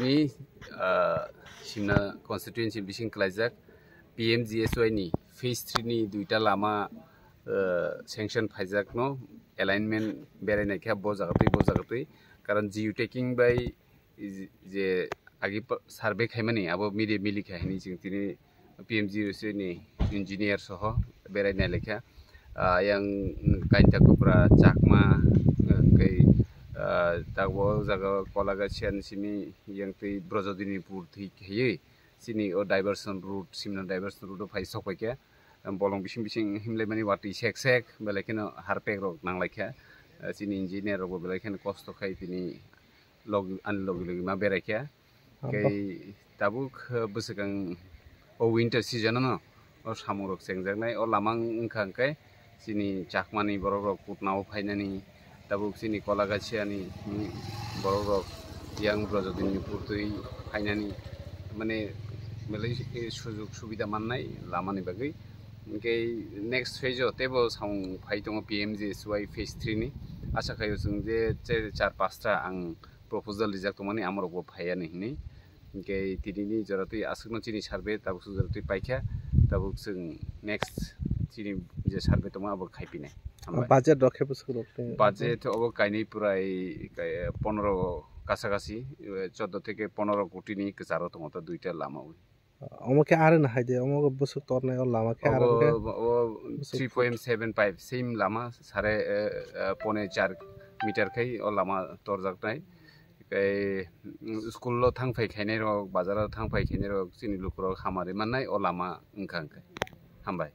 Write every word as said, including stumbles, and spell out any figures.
Ni, ah, Simna constituency bising klaijak P M G S Y ni phase three ni duita lama, ah, sanction phaijak no, alignment berai naikha bo jaga twi, bo jaga twi. Karon geotagging bai je agi pa-, survey khaimani abo mide mili kha hini chwng tini P M G S Y ni engineer soho berai nai laikha. Ah, yang Kainta Kupra, Chakma, ah, kai, ah, tabuk o jaga Kolagachiani simi yang twi Brojodinipur thwi khaiwi chini o diversion route, Simna diversion route o phai sok paikha. Bolong bising bising himlaimani watwi sek sek, belai kheno harpek rok nanglaikha. Ah, chini engineer rok bo belai kheno kosto khai tini log-, ani logi logi ma beraikha. Abo. Kei tabuk, eh, bwswkang o winter season ano o samung rok chengjaknai, o lama wngkha hwnkhe chini Chakmani borok rok Kutnao phainani, tabuk chini Kolagachiani, mm, borok rok yang Brojodinipur twi phainani, mane belai, eh, sujug subida mannai lamani bagwi. Hwnkhe next phase o teibo samung phai tongo P M G S Y phase three ni. Asa khaio chwng je che char pasta ang proposal rijak tongmani, amorokbo phaiya ni hinwi. Hwnkhe tinini jora twi aswkno chini survey tabuk swk jora twi paikha, tabuk chwng next chini je survey tongma abo khaipinai. Hambai. Budget rok khe bwswk rok tei? Budget obo kainwi purai kai-, ponero kasa kasi, eh, chordo theke ponero koti ni kwcharo tongo ta duita lama o. Omo khe aroni hai de, omo bwswk tornai o lama khe aro khe. Obo, obo bwswk three point seven five same lama sare, eh, eh, pone char meter khai o lama torjaknai. Tei, mm, school o thang phai khainai rok, bazar o thang phai khainai rok, chini lukurok hamari mannai o lama wngkha hwnkhe. Hambai.